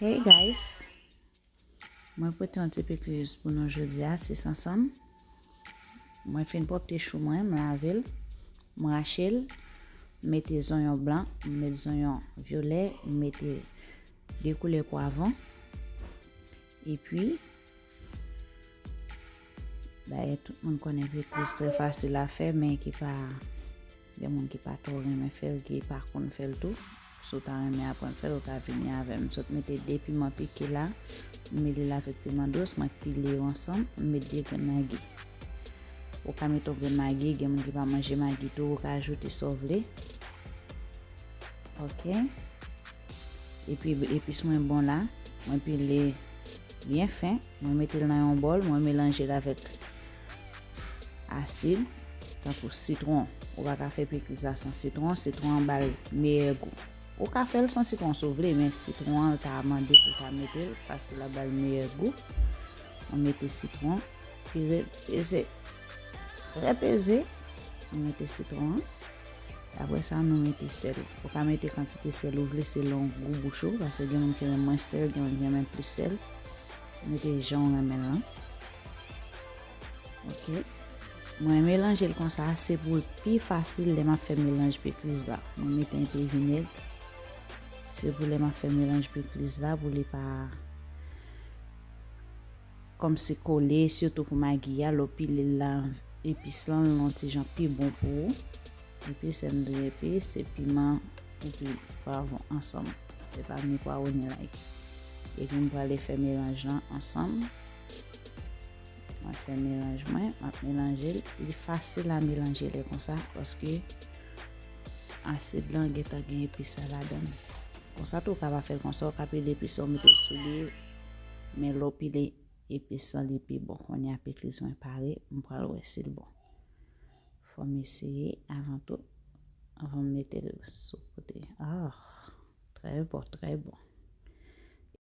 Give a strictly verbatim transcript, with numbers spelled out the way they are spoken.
Hey guys, mwen pote yon ti pikliz pou nou jodi a, sis ansanm. Mwen fin pwòpte chou mwen, m lave l, m rache l, m mete zonyon blan, m met zonyon vyolè, m mete de koulè pwavwon. Epi, dayè tout moun konnen pikliz trè fasil a fè, men ki pa, gen moun ki pa twò renmen fè l, ki pa konn fè l tou. Si w ta renmen aprann fè l, ou ka vini avè m. M sot mete de piman pike la, m mele l avèk piman dous, mwen pile yo ansanm, m met de grenn magi. Ou ka mete yon grenn magi, gen moun ki pa manje magi tou, ou ka ajoute sa w vle. Ok. Epi epis mwen bon la, mwen pile byen fen, mwen mete l nan yon bòl, mwen melanje l avèk asid, tankou sitwon. Ou pa ka fè pikliz la san sitwon, sitwon an ba l meyè gou. Ou ka fè l san sitwon si w vle, men sitwon an ta mande pou w ta mete l, paske l ap ba l meyè gou. Mwen mete sitwon, pire, peze. Trè peze. Mwen mete sitwon an. Apre sa, nou mete sèl. Ou ka mete kantite sèl ou vle selon gou bouch ou, paske gen moun ki renmen mwens sèl, gen moun ki renmen plis sèl. Mete jan w renmen l lan. Ok. Mwen melanje l konsa, se pou l pi fasil lè m ap fè melanj pikliz la. Mwen mete enpe vinèg. Se pou lè m ap fè melanj pikliz la, pou li pa kòmsi kole, sitou pou magi a, lè w pile l la, epis lan, l yon ti jan pi bon pou ou. Epi, sè m di epi, se piman epi pwavwon ansanm. Se pa ni pwavwon ni lay. Epi, m prale fè melanj lan ansanm. Mwen fè melanj mwen, m ap melanje l. Li fasil a melanje lè konsa, paske asid lan gentan gen epis la ladan l. Konsa tou, ou ka pa fè l konsa, ou ka pile epis lan, ou mete l sou li. Men lè w pile epis lan, li pi bon. Kounye a, pikliz mwen pare, m pral wè si l bon. Fò m eseye avan tou, avan m mete l sou kote. Ah, trè bon, trè bon.